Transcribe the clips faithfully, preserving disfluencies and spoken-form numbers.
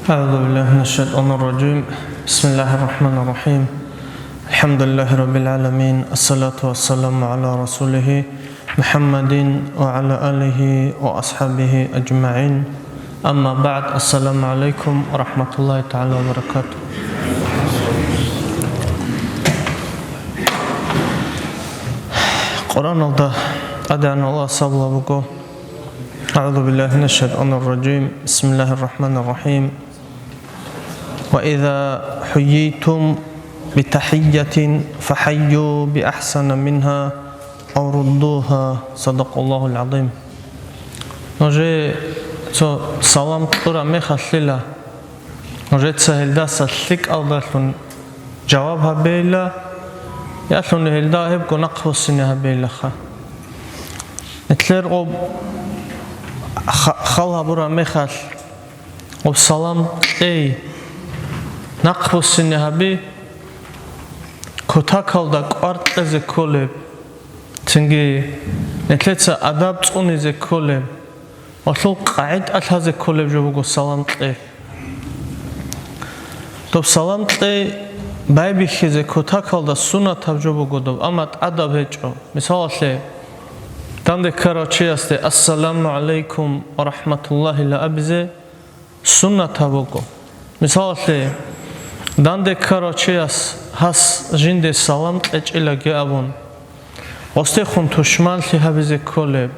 أعوذ بالله من الشيطان الرجيم. بسم الله الرحمن الرحيم. الحمد لله رب العالمين. الصلاة والسلام على رسوله محمد وعلى آله وأصحابه أجمعين. أما بعد. السلام عليكم ورحمة الله تعالى وبركاته. Къуръаналда ТӀадегӀанав Аллагьас абулеб буго: أعوذ بالله من الشيطان الرجيم. بسم الله الرحمن الرحيم. وإذا حييتم بتحية فحيوا بأحسن منها أو ردوها. صدق الله العظيم. Нужее цо салам кьураб мехалъила, нужеца гьелдаса лъикӀалдалъун жаваб гьабейила, ялъуни гьелда гьебго нахъбуссине гьабейилаха. Нилъер гъоб ха-, хал гьабураб мехалъ, гъоб салам кьей, нахъбуссине гьаби, кутакалда кӀвар кьезе кколеб, цинги нилъеца адаб цӀунизе кколеб, гьелъул къагӀида лъазе кколеб жо буго салам кьей. Доб салам кьей байбихьизе кутакалда суннатаб жо буго доб, амма тӀадаб гьечӀо. Мисалалъе, данде ккарав чиясде «Ассаламу гӀалайкум ва рахӀматуллагьила» абизе суннатаб буго. Мисалалъе, данде ккарав чияс гьас жинде салам кьечӀилаги абун, гъосдехун тушманлъи гьабизе кколеб,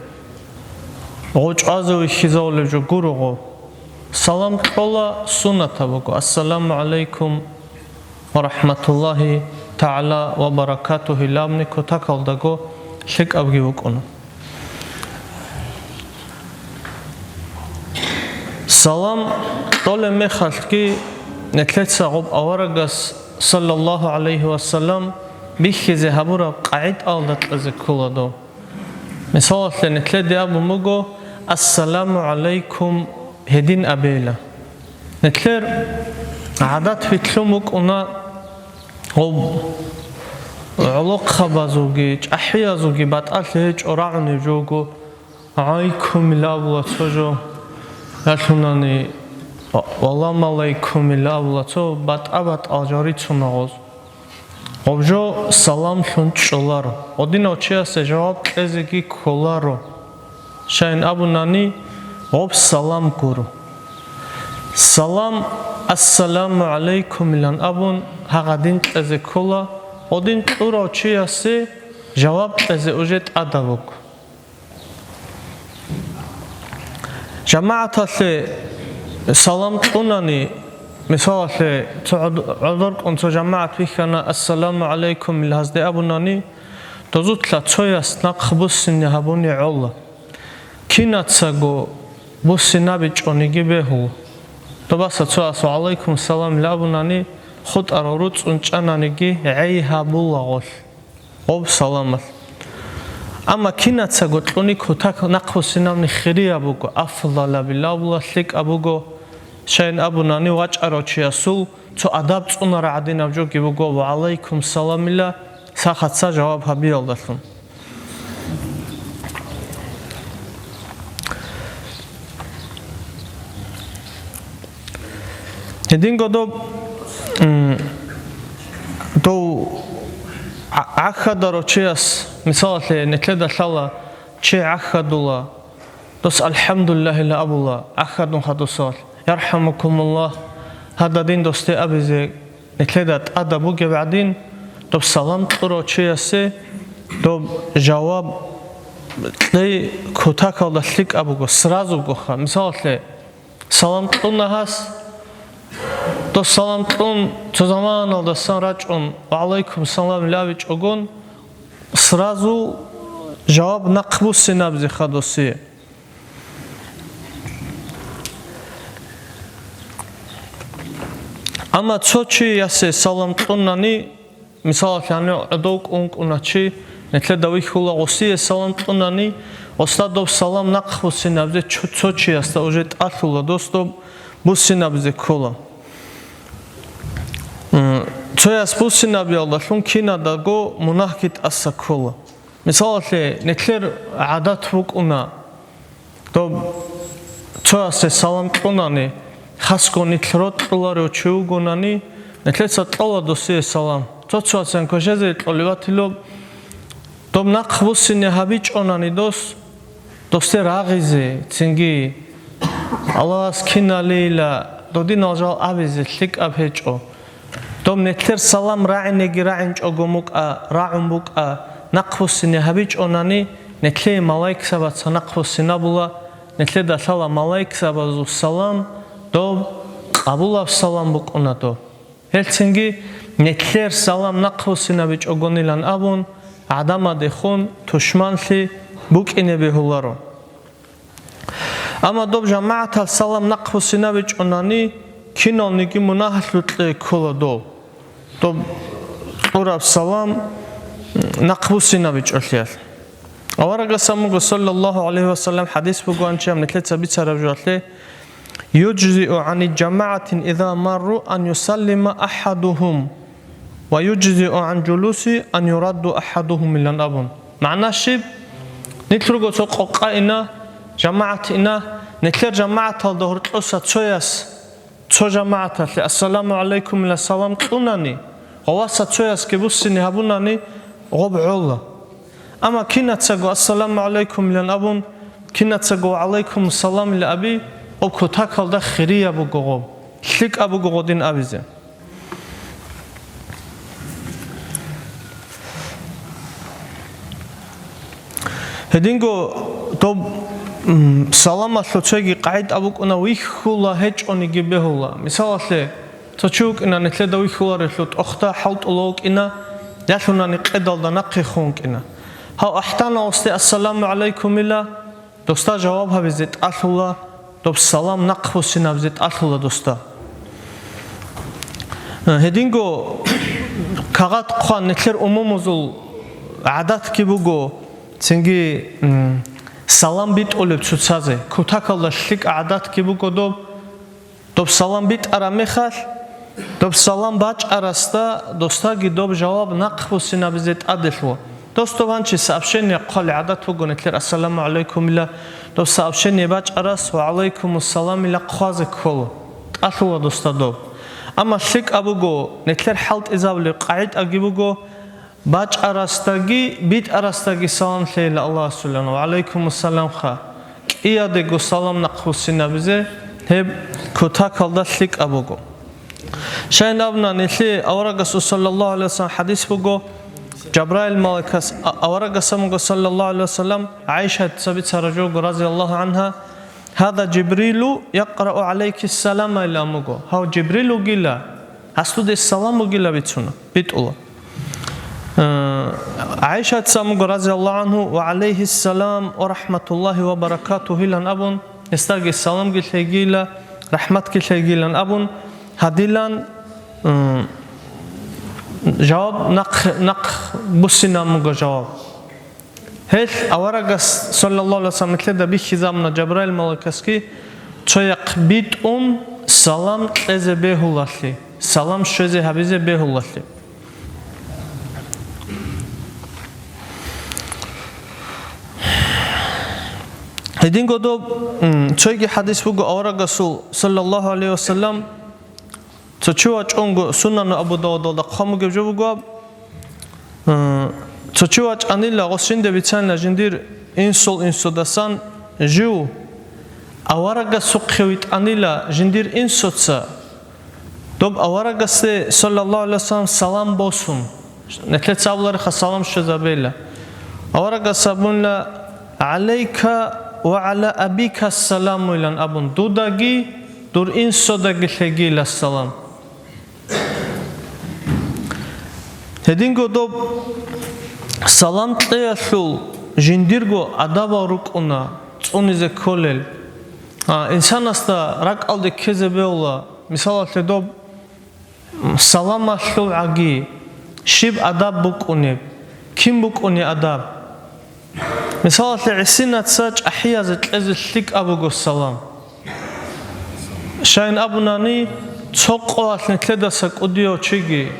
гъов чӀвазе вихьизавулеб жо гуро гъов. Салам кьола, суннатаб буго, «Ассаламу гӀалайкум ва рахӀматуллагьи тагӀала ва баракатугьи» абни кутакалдаго лъикӀабги букӀуна. Салам кьолеб мехалъги нилъеца гъоб аварагас, саллаллагьу гӀалайгьи ва саллам, бихьизе гьабураб къагӀидалда кьезе ккола доб. Мисалалъе, нилъеде абун буго: «Ассаламу гӀалайкум», гьедин абейила. Нилъер гӀадат вилълъун букӀуна гъоб гӀолохъабазулги чӀахӀиязулги батӀалъи гьечӀо рагӀунеб жого, «гӀайкумила» абула цо жо, ялъунани, «валамалайкумила» абула цо, батӀа-батӀал жо рицуна гъоз. Гъоб жо саламлъун чӀоларо. Гъодинав чиясе жаваб кьезеги кколаро. Щайин абунани, гъоб салам гуро. Салам, «Ассаламу гӀалайкумилан» абун, гьагъадин кьезе ккола, гъодин кьурав чиясе жаваб кьезе уже тӀадаб буго. ЖамагӀаталъе салам кьунани, мисалалъе, цо гӀод-, гӀодоркӀун цо жамагӀат вихьана, «Ассаламу гӀалайкумил» гьазде абунани, дозулъа цояс нахъ буссине гьабуни гӀола. Кинацаго буссинабичӀониги бегьула. Добаса цояс «Ва гӀалайкум салам» абунани, хутӀарал руцӀцӀун чӀананиги гӀей гьабула гъолъ. Гъоб саламалъ. Амма кинацаго кьуни кутак нахъбуссинабни хирияб буго, афдалабилабула лъикӀаб буго, щайин абунани вачӀарав чиясул цо адаб цӀунараб гӀадинаб жоги буго, «Ва гӀалайкум саламила» сахаца жаваб гьабиялдалъун. Гьединго доб, м, дов гӀа-, гӀахьадарав чияс, мисалалъе, нилъеда лъала, чи гӀахьадула, дос «АлхӀамдулиллагьила» абула, гӀахьадун хадусалъ, «ЯрхӀамукумуллагь», гьададин досде абизе, нилъеда тӀадаб бугеб гӀадин, доб салам кьурав чиясе доб жаваб кьей кутакалда лъикӀаб буго, сразугоха. Мисалалъе, салам кьуна гьас, дос салам кьун, цо заманалдасан рачӀун, «Ва гӀалайкум салам» абичӀогон, сразу жаваб нахъбуссинабизе хадусе. Амма цо чиясе салам кьунани, мисалалъе, гьанив гӀодов кӀункӀуна чи, нилъеда вихьула, гъосие салам кьунани, гъосда доб салам нахъбуссинабизе чо-, цо чиясда уже тӀалъула, дос доб буссинабизе ккола. М, цояс буссинабиялдалъун кинадаго мунагьги тӀаса ккола. Мисалалъе, нилъер гӀадат букӀуна, доб цоясе салам кьунани, Хасго нилъ рокьуларев чи вугонани, нилъеца кьола досие салам. Цо-цоясен квешезе кьолеб батило, доб нахъ буссине гьабичӀонани дос, досде рагъизе, цинги Аллагьас киналейила додинал жал абизе лъикӀаб гьечӀо. Доб нилъер салам рагӀинеги рагӀинчӀого мукӀа, рагӀун букӀа, нахъ буссине гьабичӀонани, нилъее малаикзабаца нахъ буссинабула, нилъеда лъала малаикзабазул салам, доб къабулаб салам букӀуна доб. Гьелцинги нилъер салам нахъ буссинабичӀогонилан абун, гӀадамадехун тушманлъи букӀине бегьуларо. Амма доб жамагӀатал салам нахъ буссинабичӀунани, киналниги мунагьалъукье ккола доб, доб кьураб салам нахъ буссинабичӀолъиялъ. Аварагас абун буго, саллаллагьу гӀалайгьи ва саллам, хӀадис бугоан чи гьаб нилъеца бицараб жоялъе: «Юджзиу гӀани жамагӀатин иза марру ан юсаллима ахӀадугьум, ва юджзиу гӀан жулуси ан юрадду ахӀадугьум», — илан абун. МагӀна щиб? Нилъ руго цо къокъа ина, жамагӀат ина, нилъер жамагӀаталда гьоркьоса цояс, цо жамагӀаталъе «Ассаламу гӀалайкум» ила салам кьунани, гъоваса цоясги буссине гьабунани, гъоб гӀола. Амма кинацаго «Ассаламу гӀалайкум» илан абун, кинацаго «Ва гӀалайкумуссалам» ила аби, гъоб кутакалда хирияб буго гъоб, лъикӀаб буго гъодин абизе. Гьединго доб, м, саламалъул цоги къагӀида букӀуна, вихьула гьечӀониги бегьула. Мисалалъе, цо чи вукӀина, нилъеда вихьуларелъул тӀохда хӀалтӀула вукӀина, ялъунани къедалда нахъехун вукӀина. Гьав ахӀтана гъосде «Ассаламу гӀалайкум» ила, досда жаваб гьабизе тӀалъула, доб салам нахъ буссинабизе тӀалъула досда. Гьединго кагъат хъван нилъер умумузул гӀадатги буго, цинги, м, салам битӀулеб цоцазе, кутакалда лъикӀа гӀадатги буго доб, доб салам битӀараб мехалъ, доб салам бачӀарасда досдаги доб жаваб нахъ буссинабизе тӀаделъула. Дос доб гьанчи сообщение хъвалеб гӀадат буго нилъер «Ассаламу гӀалайкум» ила, доб сообщение бачӀарас «Ва гӀалайкумуссалам» ила хъвазе ккола, тӀалъула досда доб. Амма лъикӀаб буго, нилъер хӀалтӀизабулеб къагӀидаги буго, бачӀарасдаги, битӀарасдаги салам лъейила Аллагьасулан, «Ва гӀалайкумуссалам» ха. КӀиядего салам нахъ буссинабизе, гьеб кутакалда лъикӀаб буго. Щайин абуна, нилъее аварагасул саллаллагьу гӀалайгьи ва саллам хӀадис буго, Жабраил малаикас, а-, аварагас абун буго, саллаллагьу гӀалайгьи ва саллам, ГӀайшатица бицараб жо буго, разияллагьу гӀангьа: «Гьаза Жибрилу якърау гӀалайкиссалама», — илан буго. Гьав Жибрил вугила, гьас дуде салам бугила бицуна, битӀула. Э, ГӀайшатица абун буго, разияллагьу гӀангьу, «Ва гӀалайгьиссалам ва рахӀматуллагьи ва баракатугьу» илан абун, гьесдаги саламги лъейгила, рахӀматги лъейгилан абун, гьадилан, м, жаваб нахъ, нахъ буссинаб буго жаваб. Гьелъ аварагас, саллаллагьу гӀалайгьи ва саллам, нилъеда бихьизабуна Жабраил малаикасги, цояхъ битӀун салам кьезе бегьулалъе, салам щвезе гьабизе бегьулалъе. Гьединго доб, м, цойги хӀадис буго аварагасул, саллаллагьу гӀалайгьи ва саллам, цо чи вачӀунго, Сунану Абу Давудалда хъван бугеб жо буго гьаб, м, цо чи вачӀанила, гъос жинда бицанила жиндир инсул инсудасан жив, аварагасухъе витӀанила жиндир инсуца, доб аварагасде, саллаллагьу гӀалайгьи ва саллам, салам босун, нилъеца абулареха, салам щвезабейила. Аварагас абунила: «ГӀалайка ва гӀала абика саламу», — илан абун, дудаги дур инсудаги лъегийила салам. Гьединго доб салам кьеялъул жиндирго адабал рукӀуна цӀунизе кколел. А, инсанасда ракӀалде ккезе бегьула, мисалалъе, доб саламалъул гӀаги, щиб адаб букӀунеб, кин букӀуни адаб? Мисалалъе, гӀисинаца чӀахӀиязе кьезе лъикӀаб буго салам. Щайин абунани, цо къоялъ нилъедаса кӀудияв чиги,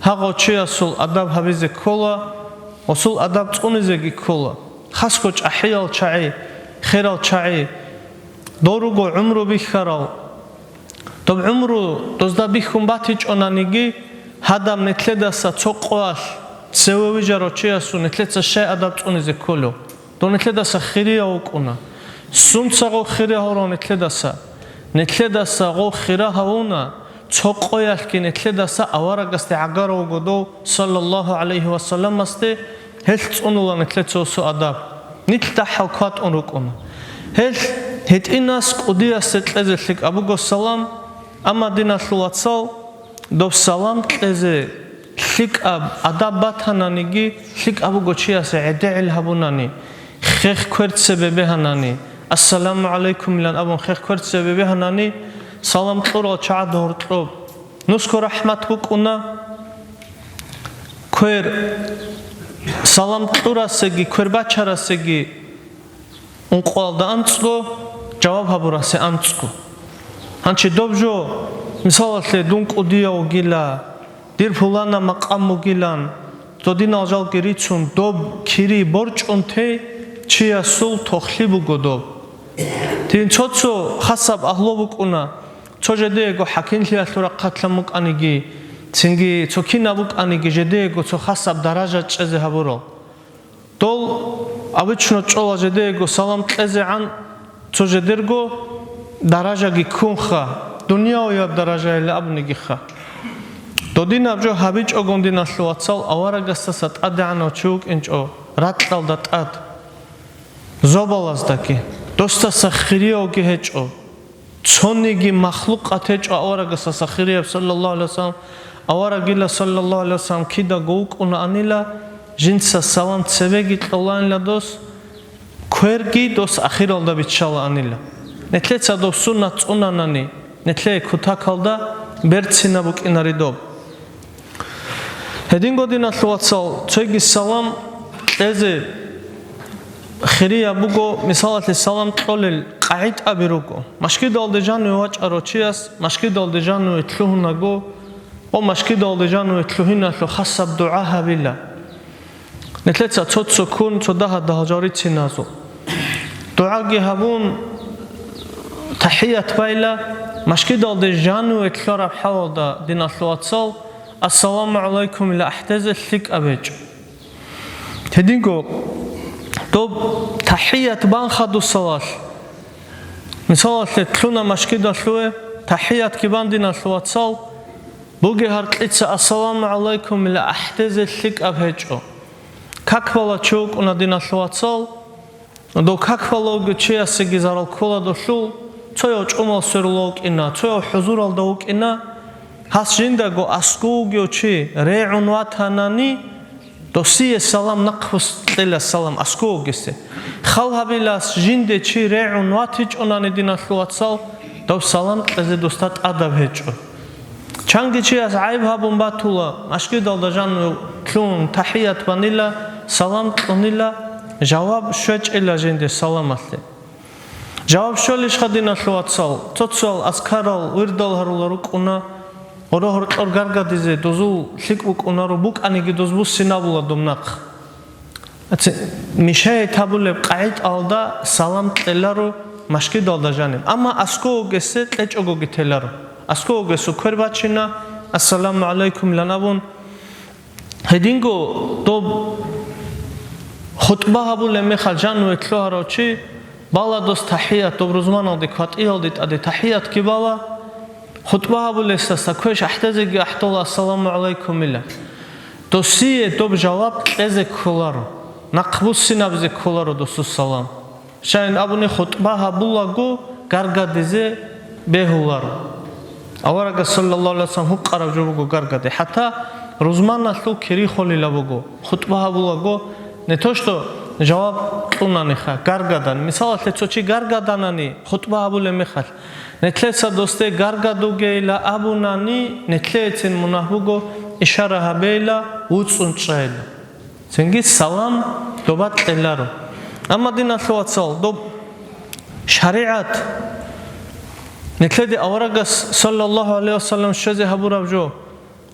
гьагъав чиясул адаб гьабизе ккола, гъосул адаб цӀунизеги ккола. Хасго чӀахӀиял чагӀи, херал чагӀи, дол руго гӀумру бихьарал, Доб гӀумру дозда бихьун батичӀонаниги, гьадаб нилъедаса цо къоялъ цеве вижарав чиясул нилъеца щай адаб цӀунизе кколев? Дов нилъедаса хирияв вукӀуна. Сунца гъов хирия гьавурав нилъедаса? Нилъедаса гъов хира гьавуна, цо къоялъги нилъедаса аварагасде гӀагарав вуго дов, саллаллагьу гӀалайгьи ва салламасде, гьелъ цӀунула нилъеца гьесул адаб. Нилъ дагьал кватӀун рукӀуна. Гьелъ гьитӀинас кӀудиясе кьезе лъикӀаб буго салам, амма, диналъул вацал, доб салам кьезе лъикӀаб адаб батананиги, лъикӀаб буго чиясе гӀедегӀил гьабунани, хех кверцебе бегьанани, «Ассаламу гӀалайкумилан» абун хех кверцебе бегьанани, салам кьурал чагӀазда гьоркьоб нусго рахӀмат букӀуна. Квер салам кьурасеги, квер бачарасеги ункъоялда анцӀго, жаваб гьабурасе анцӀго. Гьанчи доб жо, мисалалъе, дун кӀудияв вугила, дир пулана макъам бугилан, додинал жалги рицун доб кири борчӀун тей чиясул тохлъи буго доб. Дин цо-цо хасаб агьлу букӀуна, цо жедеего хӀакимлъиялъул рахъалъан букӀаниги, цинги цо кинаб букӀаниги жедеего цо хасаб даража чӀезе гьабурал. Дол обычно чӀола жедеего салам кьезегӀан цо жедерго даражаги ккунха, дуниявияб даражайилан абунигиха. Додинаб жо гьабичӀогун, диналъул вацал, аварагасдаса тӀадегӀанав чи вукӀинчӀо ракьалда тӀад. Зобалаздаги, досдаса хириявги гьечӀо. Цониги махлукъат гьечӀо аварагасдаса хирияб, саллаллагьу гӀалайгьи вассалам. Аварагила, саллаллагьу гӀалайгьи вассалам, кидаго вукӀунаанила, жинца салам цебеги кьолаанила дос, кверги дос ахиралда биччалаанила. Нилъеца доб суннат цӀунанани, нилъее кутакалда берцинаб букӀинари доб. Гьединго, диналъул вацал, цоги салам кьезе хирияб буго, мисалалъе, салам кьолел къагӀидаби руго. Машгидалде жаниве вачӀарав чияс машгидалде жаниве лъугьунаго, о, машгидалде жаниве лъугьиналъул хасаб дугӀа гьабила. Нилъеца цо-цо ккун, цо дагьа-дагьал жал рициназул. ДугӀаги гьабун, тахӀият байла, машгидалде жаниве лъараб хӀалалда, диналъул вацал, «Ассаламу гӀалайкумила» ахӀдезе лъикӀаб гьечӀо. Гьединго доб тахӀият бан хадусалалъ, мисалалъе, лъуна машгидалъуве, тахӀиятги бан, диналъул вацал, бугеб гьаркьица «Ассаламу гӀалайкумила» ахӀдезе лъикӀаб гьечӀо. Как бала чи вукӀуна, диналъул вацал, дов как балав вугев чиясеги зарал ккола долъул, цояв чӀумал сверулев вукӀина, цояв хӀузуралда вукӀина, гьас жиндаго аскӀов вугев чи регӀун ватанани, досие салам нахъбуссинила, салам аскӀов вугесе. Хал гьабилас жинде чи регӀун ватичӀонани, диналъул вацал, дов салам кьезе досда тӀадаб гьечӀо. Чанги чияс гӀайиб гьабун батула, машгидалда жаниве лъугьун тахӀият банила, салам кьунила, жаваб щвечӀила жинде саламалъе. Жаваб щолищха, диналъул вацал? Цо-цоял азкарал, вирдал гьарулел рукӀуна, гъорогьоркьор гаргадизе дозул лъикӀ букӀунаро, букӀаниги доз буссинабула доб нахъ. Аци-, мешает гьабулеб къагӀидаялда салам кьеларо машгидалда жаниб. Амма аскӀов вугесе кьечӀогоги теларо. АскӀов вугесул квер бачина, «Ассаламу гӀалайкумилан» абун. Гьединго доб хутӀба гьабулеб мехалъ жаниве лъугьарав чи бала дос тахӀият, доб рузманалде кватӀиялде тӀаде тахӀиятги бала, хутӀба гьабулесдаса квеш ахӀдезеги ахӀдола «Ассаламу гӀалайкумила». Досие доб жаваб кьезе кколаро, нахъбуссинабизе кколаро досул салам. Щайин абуни, хутӀба гьабулаго гаргадизе бегьуларо. Аварагас, саллаллагьу гӀалайгьи вассалам, гьукъараб жо буго гаргаде, хӀатта рузманалъул кири холила буго, хутӀба гьабулаго, не то что жаваб кьунаниха, гаргадан. Мисалалъе, цо чи гаргаданани хутӀба гьабулеб мехалъ, нилъеца досде гаргадугейила абунани, нилъецин мунагь буго, ишара гьабейила, вуцӀцӀун чӀайила. Цинги салам доба кьеларо. Амма, диналъул вацал, доб шаригӀат, нилъеде аварагас, саллаллагьу гӀалайгьи вассалам, щвезе гьабураб жо,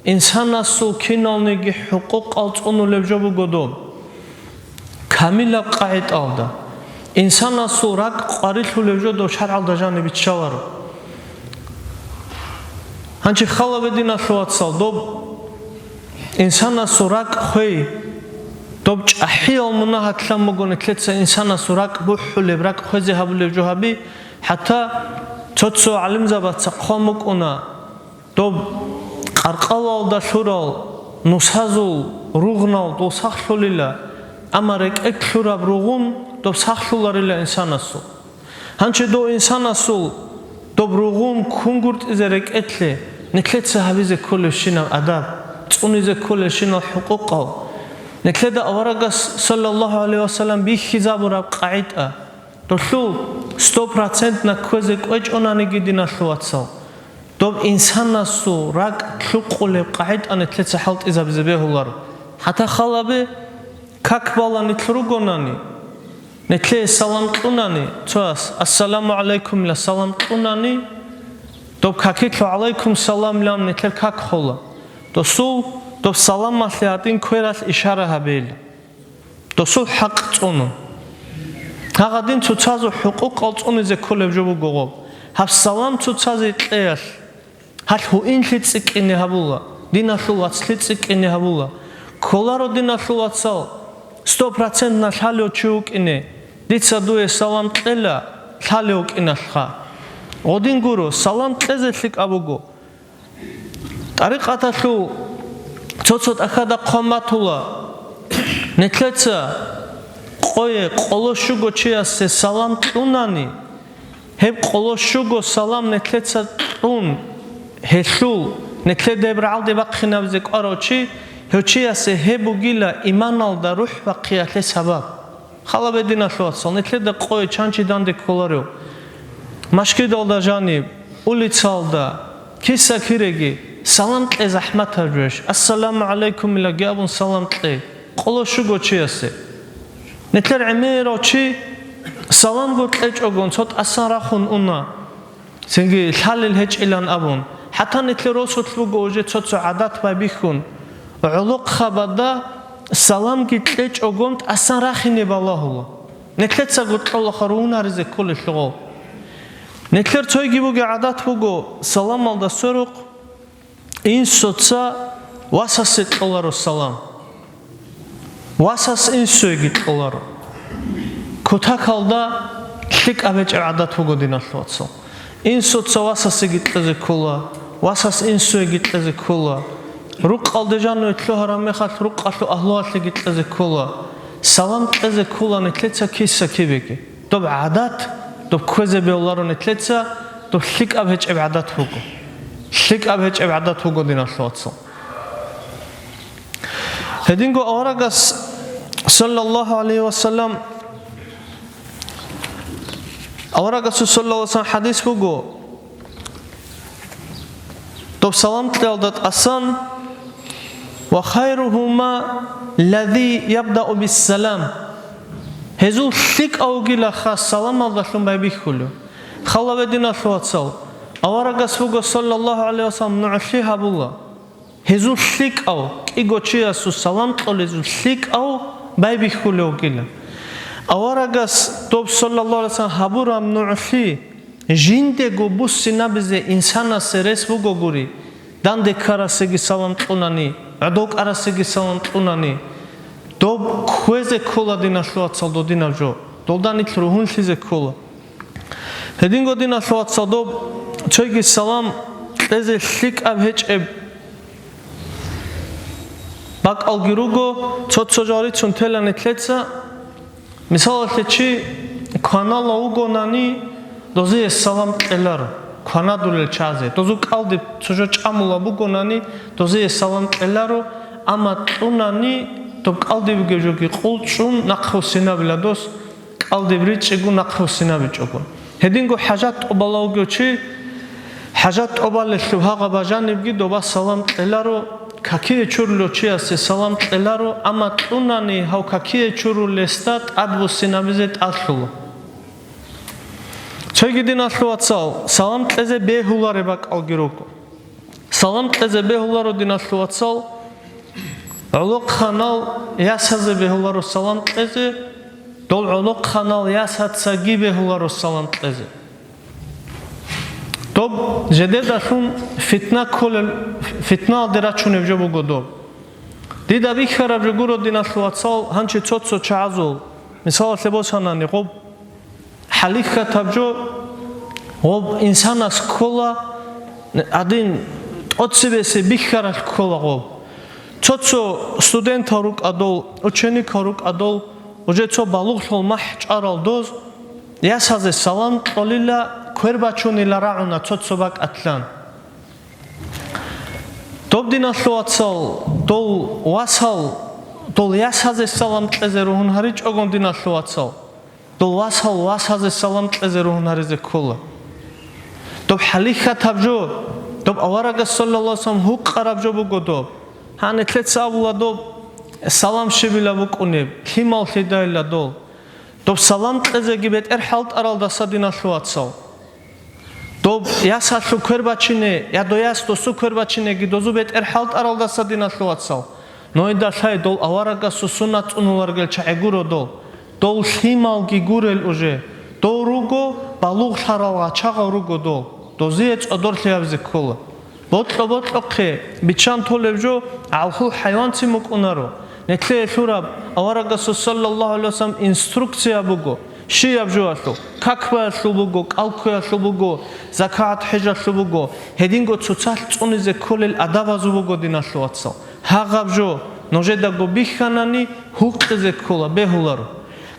инсанасул киналниги хӀукъукъал цӀунулеб жо буго доб. Камилаб къагӀидаялда, инсанасул ракӀ къварилъулеб жо доб шаргӀалда жаниб биччаларо. Гьанже халабе, диналъул вацал, доб инсанасул ракӀ хвей, доб чӀахӀиял мунагьат лъан буго нилъеца инсанасул ракӀ бухӀулеб, ракӀ хвезе гьабулеб жо гьаби, хӀатта цо-цо гӀалимзабаца хъван букӀуна, доб къаркъалалда лъурал нусазул ругънал дол сахлъулила, амма рекӀелъ лъураб ругъун доб сахлъуларила инсанасул. Гьанже дов инсанасул доб ругъун кунгуртӀизе рекӀелъе, нилъеца гьабизе кколебщинаб адаб, цӀунизе кколебщинал хӀукъукъал, нилъеда аварагас, саллаллагьу гӀалайгьи вассалам, бихьизабураб къагӀида, долъул сто процентна кквезе кӀвечӀонаниги, диналъул вацал, доб инсанасул ракӀ лъукъулеб къагӀида нилъеца хӀалтӀизабизе бегьуларо. ХӀатта халабе, как балан нилъ ругонани, нилъее салам кьунани, цояс «Ассаламу гӀалайкумила» салам кьунани, доб какилъ «ГӀалайкум салам» лан нилъер как хола. Досул доб саламалъе гьадин квералъ ишара гьабейила, досул хӀакъ цӀунун. Гьагъадин цоцазул хӀукъукъал цӀунизе кколеб жо буго гъоб. Гьаб салам цоцазе кьеялъ, гьалъ гьуинлъи цӀикӀкӀине гьабула, диналъул вацлъи цӀикӀкӀине гьабула. Кколаро, диналъул вацал, сто процентна лъалев чи вукӀине, дица дуе салам кьела, лъалев вукӀиналъха. Гъодин гуро, салам кьезе лъикӀаб буго. ТӀарикъаталъул цо-цо тӀахьада хъван батула, нилъеца къое къоло щуго чиясе салам кьунани, гьеб къоло щуго салам нилъеца кьун, гьелъул нилъеда гьеб рагӀалде бахъинабизе кӀварав чи, гьев чиясе гьеб бугила иманалда рухӀ бахъиялъе сабаб. Халабе, диналъул вацал, нилъеда къое чан чи данде кколарев? Машгидалда жаниб, улицалда, киса-киреги, салам кье захӀматаб жо иш. «Ассаламу гӀалайкумилаги» абун салам кье къоло щуго чиясе. Нилъер гӀемерав чи саламго кьечӀогон цо тӀасан рахун уна, цинги лъалел гьечӀилан абун. ХӀатта нилъер росулъ буго уже цо-цо гӀадат байбихьун, гӀолохъабада саламги кьечӀогон тӀасан рахине балагьула. Нилъецаго кьола хъарувунаризе кколелъул. Нилъер цойги бугеб гӀадат буго, саламалда сверухъ инсуца васасе кьоларо салам. Васас инсуеги кьоларо. Кутакалда лъикӀаб гьечӀеб гӀадат буго, диналъул вацал. Инсуца васасеги кьезе ккола, васас инсуеги кьезе ккола. Рукъалде жаниве лъугьараб мехалъ, рукъалъул агьлуялъеги кьезе ккола. Салам кьезе ккола нилъеца киса-кибеги. Доб гӀадат, доб кквезе бегьуларо нилъеца, доб лъикӀаб гьечӀеб гӀадат буго. ЛъикӀаб гьечӀеб гӀадат буго, диналъул вацал. Гьединго аварагас, саллаллагьу гӀалайгьи вассалам, аварагасул, саллаллагьу гӀалайгьи вассалам, хӀадис буго, доб салам кьеялда тӀасан: «Ва хайругьума лази ябдау биссалам». Гьезул лъикӀав вугилаха саламалдалъун байбихьулев. Халаве, диналъул вацал, аварагас буго, саллаллагьу гӀалайгьи вассалам, нугӀлъи гьабула. Гьезул лъикӀав, кӀиго чиясул салам кьолезул лъикӀав байбихьулев вугила. Аварагас доб, саллаллагьу гӀалайгьи вассалам, гьабураб нугӀлъи жиндего буссинабизе инсанасе рес бугогури, данде ккарасеги салам кьунани, гӀодов кӀарасеги салам кьунани, доб кквезе ккола, диналъул вацал, додинаб жо, долда нилъ ругьунлъизе ккола. Гьединго, диналъул вацал, доб цойги салам кьезе лъикӀаб гьечӀеб бакӀалги руго, цо-цо жал рицун тела нилъеца. Мисалалъе, чи кванала вугонани, дозие салам кьеларо, кванадулел чагӀазе. Дозу кӀалдиб цо жо чӀамула бугонани, дозие салам кьеларо, амма кьунани, доб кӀалдиб бугеб жоги къулчӀун нахъвуссинабила дос, кӀалдиб ричӀчӀего, нахъвуссинабичӀого. Гьединго хӀажат тӀубала вугев чи, хӀажат тӀубалелъул гьагъаб жанибги доба салам кьеларо, какие чурулев чиясе салам кьеларо, амма кьунани гьав какие чурулесда тӀадвуссинабизе тӀадлъула. Цойги, диналъул вацал, салам кьезе бегьулареб бакӀалги руго. Салам кьезе бегьуларо, диналъул вацал, гӀолохъанал ясазе бегьуларо салам кьезе, дол гӀолохъанал ясацаги бегьуларо салам кьезе. Доб жедедалъун фитна кколел, фитнаялде рачунеб жо буго доб. Дида бихьараб жо гуро, диналъул вацал, гьанчи цо-цо чагӀазул, мисалалъе босанани, гъоб хӀалихьатаб жо, гъоб инсанас ккола, гьадин тӀоцебесеб бихьаралъ ккола гъоб. Цо-цо студентал рукӀадул, ученикал рукӀадул, уже цо балугълъул махӀ чӀарал доз, ясазе салам кьолила, квер бачунила рагӀуна цо-цо бакӀалъан. Доб, диналъул вацал, дол васал, дол ясазе салам кьезе ругьун гьаричӀогун, диналъул вацал, дол васал васазе салам кьезе ругьун гьаризе ккола. Доб хӀалихьатаб жо, доб аварагас, саллаллагьу гӀалайгьи вассалам, гьукъараб жо буго доб. Гьанилъеца абула доб салам щибила букӀунеб, лъимал лъидайила дол. Доб салам кьезеги бетӀер хӀалтӀаралдаса, диналъул вацал. Доб ясалъул квер бачине, я дов яс досул квер бачинеги дозу бетӀер хӀалтӀаралдаса, диналъул вацал. Нойда лъай дол аварагасул суннат цӀунуларгел чагӀи гуро дол. Дол лъималги гурел уже. Дол руго балугълъарал гъачагъал руго дол. Дозие цӀодорлъи гьабизе ккола. Бокьо-бокьохъе биччан толеб жо гӀалхул хӀайванцин букӀунаро. Нилъее лъураб аварагасул, саллаллагьу гӀалайгьи вассалам, инструкция буго. Щияб жоялъул, как баялъул буго, кӀал кквеялъул буго, закагӀат хӀежалъул буго, гьединго цоцалъ цӀунизе кколел адабазул буго, диналъул вацал. Гьагъаб жо нужедаго бихьанани, гьукъизе ккола, бегьуларо.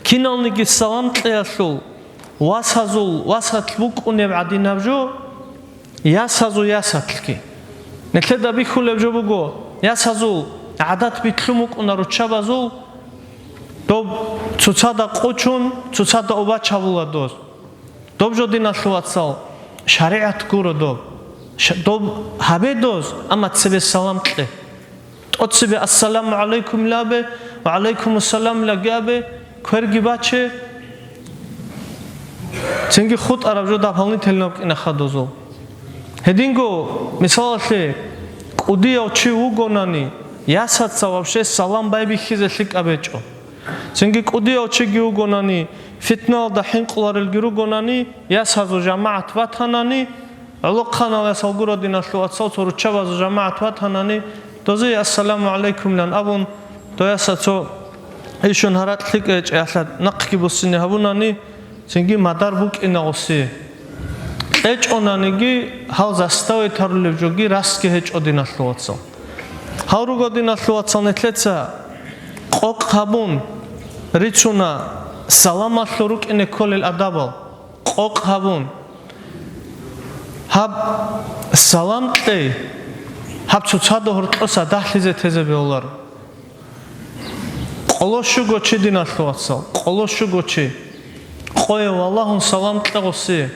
Киналниги салам кьеялъул, васазул васалъ букӀунеб гӀадинаб жо, ясазул ясалъги. Нилъеда бихьулеб жо буго, ясазул гӀадат битлъун букӀуна руччабазул, доб цоцада къочун, цоцада убач гьабула доз. Доб жо, диналъул вацал, шаригӀат гуро доб. Ш-, доб гьабе доз, амма цебе салам кье. ТӀоцебе «Ассаламу гӀалайкум» лабе ва «ГӀалайкумуссалам» лаги абе, кверги баче, цинги хутӀараб жо дополнительно букӀина хадузул. Гьединго, мисалалъе, кӀудияв чи вугонани, ясаца вообще салам байбихьизе лъикӀаб гьечӀо. Цинги кӀудияв чиги вугонани, фитналда хӀинкъуларелги ругонани, ясазул жамагӀат батанани, гӀолохъанал ясал гуро, диналъул вацал, цо руччабазул жамагӀат батанани, дозие «Ассаламу гӀалайкумлан» абун, дояса цо ишун гьаракь лъикӀ гьечӀеялъа нахъги буссине гьабунани, цинги мадар букӀина гъуси. КьечӀонаниги, гьал заставить гьарулеб жоги расги гьечӀо, диналъул вацал. Гьал руго, диналъул вацал, нилъеца къокъ гьабун рицуна саламалъул рукӀине кколел адабал. Къокъ гьабун. Гьаб салам кьей, гьаб цоцада гьоркьоса дагьлъизе тезе бегьуларо. Къоло щуго чи, диналъул вацал, къоло щуго чи. Къое валагьун салам кье гъуси.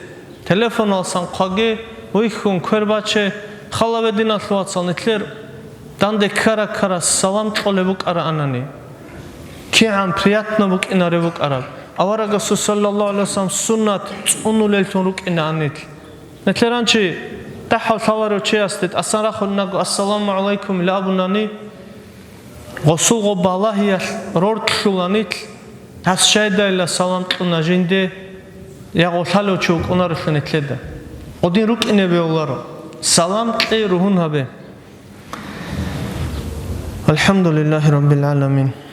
Телефоналсан хъваги, вихьун квер баче, халаве, диналъул вацал, нилъер данде ккара-ккара салам кьолеб букӀараанани. КигӀан приятно букӀинаре букӀараб. Аварагасул, саллаллагьу гӀалайгьи вассалам, суннат цӀунулеллъун рукӀинаан нилъ. Нилъеранчи дагьав лъаларев чиясде тӀасан рахун наго «Ассаламу гӀалайкум» ила абунани, гъосулго балагьиялъ рортлъула нилъ, гьас щайдайила салам кьуна жинде, я гъолъалев чи вукӀунарелъул нилъеда. Гъодин рукӀине бегьуларо. Салам кьей, ругьун гьабе. АлхӀамдулиллагьи раббил гӀаламин.